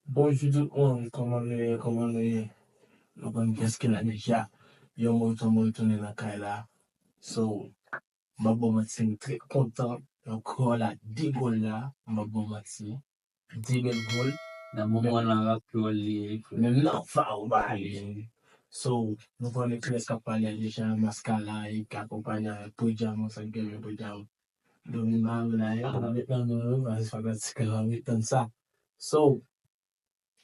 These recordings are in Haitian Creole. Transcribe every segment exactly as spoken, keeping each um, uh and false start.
Bonjou tout moun, kòman nou ye, kòman nou ye? Nou konn kiyès ki la deja. Yon mo, yon mo retounen nan kay la. So, m ap ba w manti, m trè kontan. Yon kreyòl la, de gòl la, m ap ba w manti. De bèl gòl. Nan moman nan rap kreyòl li ye. Menm nan va ou ba li. So, nou konnen kilès k ap pale a deja, Maskala, e k akonpanye avèk Podyam, sa k gen Podyam. Domina, Renaya, la met nan nou, yo, pa fanatik la, met nan sa. So,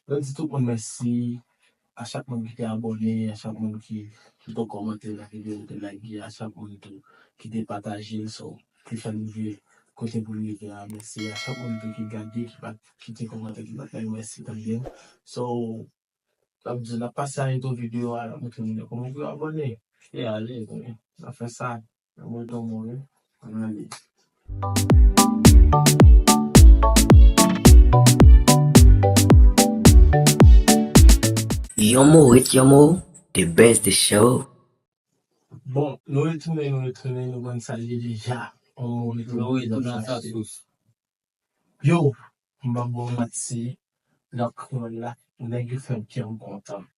mwen di tout moun mèsi, a chak moun ki te abòne, a chak moun ki, ki te kòmante nan videyo, ki te like, a chak moun tou ki te pataje l, so, ki fè l rive kote pou l rive a, mèsi. A chak moun tou ki gade, ki pa t kite kòmantè, ki pa t like, mèsi tanbyen. So, n ap di, n ap pase a entwo videyo a, n ap montre moun yo kòman pou yo abòne. E ale, n ap fè sa. Mwen tonbe, wi. Ann ale. Yon mo ret yon mo, the best the show. Bon, nou retounen, nou retounen, nou konn sa l ye deja. Yon mo ret yon mo, Louis, nou nan sa sous. Yo, m p ap ba w manti, nan kwen la, nèg yo fè kè m kontan.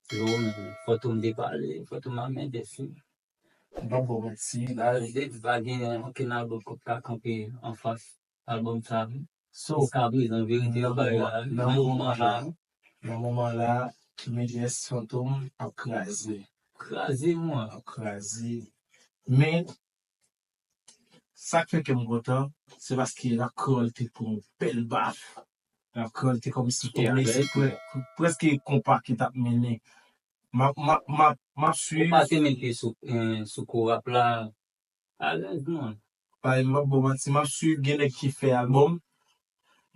Yo, men, Fantom te pale, Fantom a men defi. M p ap ba w manti. La, yo te di pa gen okenn albòm k ap ka kanpe anfas albòm sa. So, jiskaprezan, verite yo bay la, nan moman la, nan moman la, Medjez Fantom ap kraze. Kraze, mwen. Ap kraze. Men, sa k fè kè m kontan, se paske rap kreyòl te pran yon bèl baf. Rap kreyòl te kòmsi tonbe, se pre-, prèske konpa ki t ap mennen. M ap, m ap, m ap, m ap swiv. Ou pa te met pye sou, eh, sou ko rap la, alèz, non. Paske m ap ba w manti, m ap swiv, gen nèg ki fè albòm,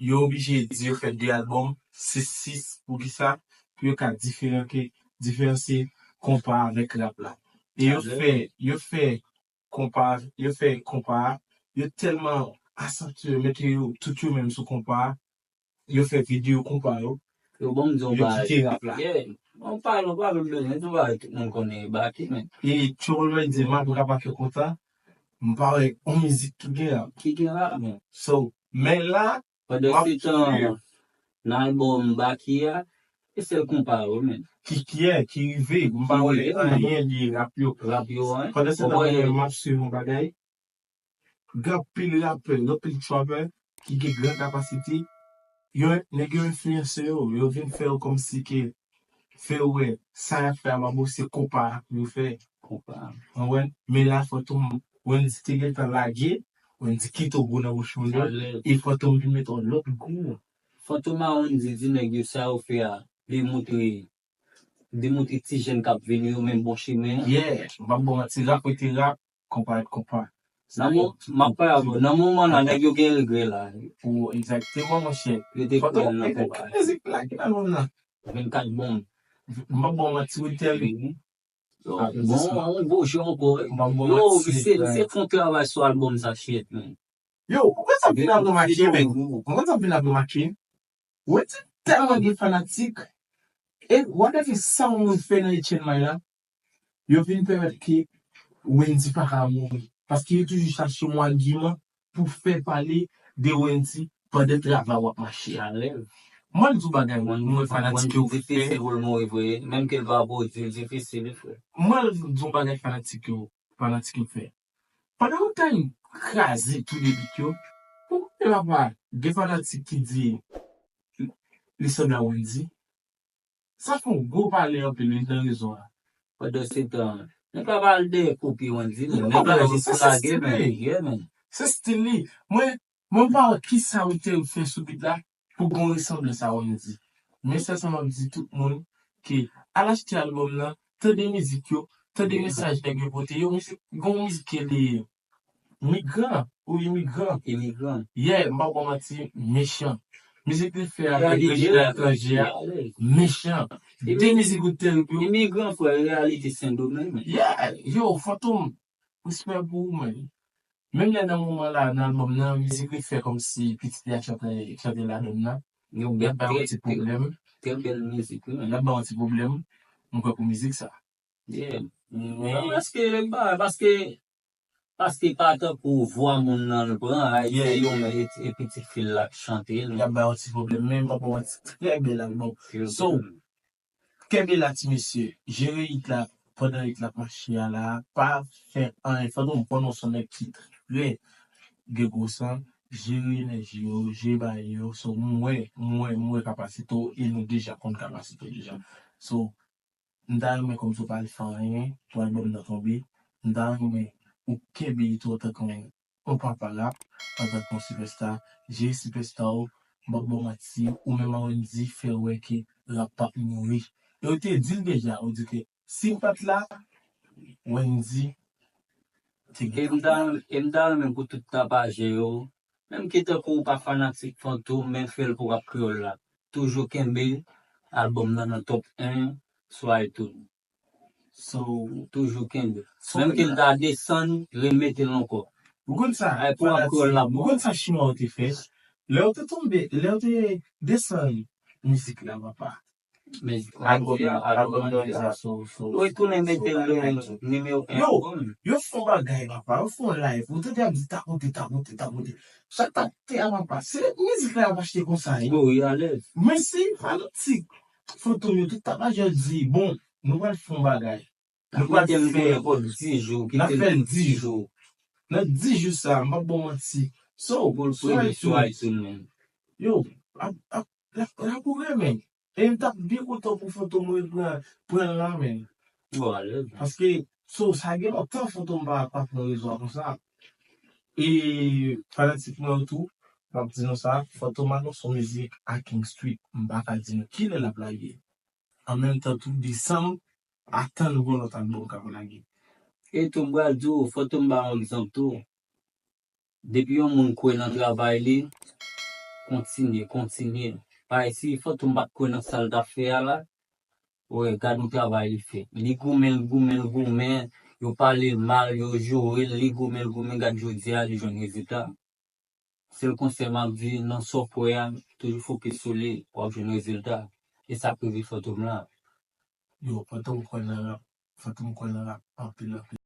yo oblije di yo fè de albòm, sis, sis, poukisa? Pou yo ka diferan ke, diferansye konpa avèk rap la. E yo fè, yo fè konpa, yo fè konpa, yo tèlman asantye, mete yo, tout yo menm sou konpa, yo fè videyo konpa yo, yo kite rap la. Bon, pa, nou pa bezwen, nou pa tout moun konnen Baky, men. E Trouble Boy di, m ap rap ak yo konsa, m pa wè yon mizik ki gen rap. Ki gen rap, men. So, men la, pandan se tan, nan albòm Baky a, e sèl konpa yo, men. Ki, ki, ki rive, m pa wè anyen li rap yo. Rap yo, hein? Pandan se tan, mwen, m ap swiv yon bagay. Gen anpil rapè, gen anpil trapper ki gen gran kapasite. Yo, nèg yo enfliyanse yo, yo vin fè yo kòmsi ke, fè yo wè, sa y ap fè a pa bon, se konpa pou yo fè. Konpa. Ou konprann? Men la, Fantom, Wendy te gentan lage, Wendy kite yon gou nan bouch moun yo, e Fantom vin mete yon lòt gou. Fantom a Wendy di nèg yo sa yo fè a, li montre demontre ti jèn k ap vini yo menm bon chemen an. Yeah, m p ap ba w manti, rap rete rap, konpa ret konpa. Nan mo-, m ap pale avè w, nan moman nan, nèg yo gen regrè la. Pou egzakteman, monchè. Yo te kwè nan konpa. Mizik la, ki albòm nan? Vennkat bonm. M p ap ba w manti, wi, tèl. Bon, yon gwo jwe ankò. M p ap ba w manti. Yo, se, se fon travay sou albòm sa, shit, man. Yo, ou konn sa m vin aprann Maky, men? Ou konn sa m vin aprann Maky? Wendy tèlman gen fanatik. E whatever sa yon moun fè nan Etienne May la, yo vin pèmèt ke Wendy pa ka mouri. Paske yo toujou chache yon agiman pou fè pale de Wendy pandan travay w ap mache a. Mwen, di w bagay, mwen, fanatik yo fè. Difisil pou l mouri vre. Menm ke l pa pwodui, difisil, frè. Mwen, di w bagay, fanatik yo, fanatik yo fè. Pandan w t ap kraze tou de bit yo, ou konnen papa, gen fanatik ki di li sanble a Wendy. Sa fè yon gwo pale anpil, li nan rezon an. Pandan se tan, nèg la pral dèyè kopi Wendy, men nèg la gen pou lage, men, yeah, men. Se stil li. Mwen, mwen pa wè kisa ou te fè sou bit la pou gon resanblans a Wendy. Men sèl sa m ap di tout moun ke al achte albòm nan, tande mizik yo, tande mesaj nèg yo pote yo, mizik, gon mizik ki rele Migran ou Imigran? Imigran. Yeah, m pa ba w manti, mechan. Mizik li fè avèk Rejina Etranje a, mechan. De mizik ou terib yo. Imigran, frè, reyalite Sendomeng. Yeah, yo, Fantom, respè pou ou, man. Menm lè nan moman la, nan albòm nan, mizik li fè kòmsi pitit li a chante, chante ladann nan. Yo, y ap bay yon ti pwoblèm. Trè bèl mizik, wi. Y ap bay yon ti pwoblèm, mwen kwè, pou mizik sa. Yeah. Men paske, paske Paske pa tankou vwa moun nan l pran, a, se yon e, e pitit fi l l ap chante l. Y ap bay yon ti pwoblèm, men m pa pran yon ti trè bèl albòm. So, kenbe la, ti mesye. Jere it la pandan it la ap mache a la. Pa fè anyen. Fantom, pandan w se yon nèg ki trè gen gwo san, jere enèji yo, jere bagay yo. So, m wè, m wè, m wè kapasite w e nou deja konn kapasite w deja. So, m ta renmen kòmsi w pa al fè anyen pou albòm nan tonbe. M ta renmen ou kenbe it ou antanke yon yon papa rap, antanke yon sipèsta, jere sipèsta w, m p ap ba w manti, ou menm a Wendy fè wè ke rap p ap mouri. E yo te di l deja, yo di ke si m pa t la, Wendy te gen. E m ta, e m ta renmen pou tout tapajè yo, menm ke tankou ou pa fanatik Fantom, men fè l pou rap kreyòl la. Toujou kenbe albòm nan nan top en sou iTunes. So, toujou kenbe. So, menm ke l ta desann, remete l ankò. Ou konn sa, ay, pou ap kreyòl la, ou konn sa chimè yo te fè? Lè yo te tonbe, lè yo te desann mizik la, papa. Mizik la, albòm nan, albòm nan, albòm nan, so, so, yo retounen mete l nimewo en albòm. Yo fè yon bagay, papa, yo fè yon live. Ou tande ap di tapote, tapote, tapote. Sa k t ap te a, papa? Se mizik la y ap achte konsa, wi. Wi, alèz. Men se fanatik Fantom yo, tout tapajè di, bon, nou pral fè yon bagay. Nou pral fè l pou dis jou, n ap fè l dis jou. Nan dis jou sa, m p ap ba w manti. So, pou l premye sou iTunes, menm. Yo, ap, ap, l ap, l ap ou renmen. E m t ap byen kontan pou Fantom repran, pran l la, menm. Bon, alèz. Paske, so, sa gen lontan Fantom pa, pa pran rezo a konsa. E fanatik mwen yo tou, m ap di nou sa, Fantom anonse yon mizik a King Street. M pa ka di nou kilè l ap lage. An menm tan tou, desanm, atann yon lòt albòm k ap lage. E tou, m pral di w, Fantom ba yon egzanp tou. Depi yon moun kwè nan travay li, kontinye, kontinye. Parèy si Fantom pa t kwè nan sa l t ap fè a la, wè, gad yon travay li fè. Li goumen, l goumen, l goumen, yo pale l mal, yo joure l, li goumen, l goumen, gad jodi a, li jwenn rezilta. Sèl konsèy m ap di, nan sa w kwè a, toujou fokis sou li, w ap jwenn rezilta. E sa k rive Fantom la. Yo, Fantom kwè nan rap. Fantom kwè nan rap anpil, anpil.